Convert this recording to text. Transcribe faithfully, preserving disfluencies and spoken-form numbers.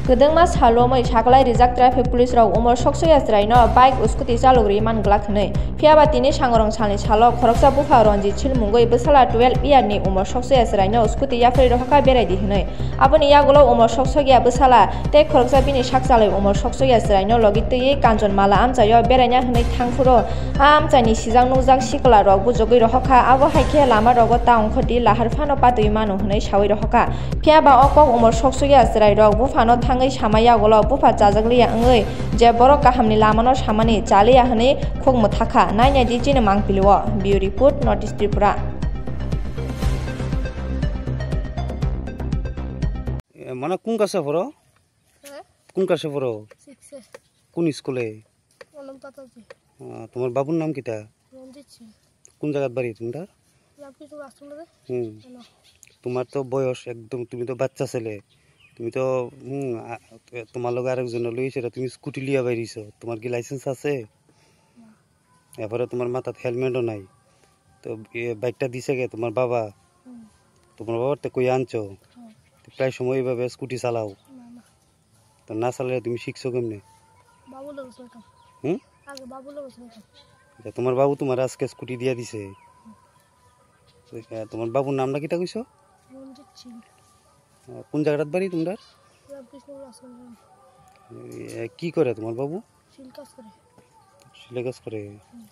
Kwdwngma sal romwi saklai rijak traffic police rok umor soksoya chwraino bike scooty chalogwi man glak hwnwi. Phiyaba tini sangrong salni salo khoroksa bupha Ranjit Sil mungwi bwsala twelve year ni umor soksoya chwraino scooty yapharwi rohorkha beraidi hwnwi. Aboni yagulo umor soksokya bwsala tei khoroksa bini sakchalwi umor soksokya chwraino logi twiwi Kanchonmala amchaio beraina hwnwi thangphuru a amchaini sijak nukjak sikla rok bujogwi rohorkha, abo hai khe lama rogo ta ongkhordi lahar phano patwi mano hwnwi sawi rohorkha. Phiyaba o kok umor soksokya chwrairok buphano thangwi sama yagulo bupha chajakliya wngwi je borok kahamni lamano samani chaliya hwnwi khuk mwthakha. Nainai di chini mangpili o. Bureau Report, North East Tripura. এ, মানে কোন ক্লাসে পড়ো? হ্যাঁ? কোন ক্লাসে পড়ো? সিক্সে। কোন স্কুলে? অনন্ত তাতাজি। আহ, তোমার বাবুর নাম কিতা? রঞ্জিত সিং। কোন জায়গাত বাড়ি তোমরা? রামকৃষ্ণ আশ্রম রে। হুম। কেন? তোমার তো বয়স একদম, তুমি তো বাচ্চা ছেলে। তুমি তো, হুম, আ, তোমার লগে আরেকজন লইছে, তুমি স্কুটি লিয়া বাইরিছো। তোমার কি লাইসেন্স আছে? না। এরপরে তোমার মাথাত হেলমেটও নাই। তো, এ, বাইকটা দিছে কে তোমার বাবা? হুম। তোমার বাবার তো কই আনছো? হ্যাঁ। তো প্রায় সময় এইভাবে স্কুটি চালাও। না, না। তো না চালালে তুমি শিখছো কেমনে? বাবু লোক হুম? আগে বাবু লোক। আচ্ছা, তোমার বাবু তোমার আজকে স্কুটি দিয়া দিছে। তো, এ, তোমার বাবুর নামটা কিতা কইছো? রঞ্জিত সিং। আহ, কোন জায়গাটার বাড়ি তোমরা? রামকৃষ্ণ আশ্রম। এ, কি করে তোমার বাবু? সিল কাজ করে। সিলে কাজ করে। হুম।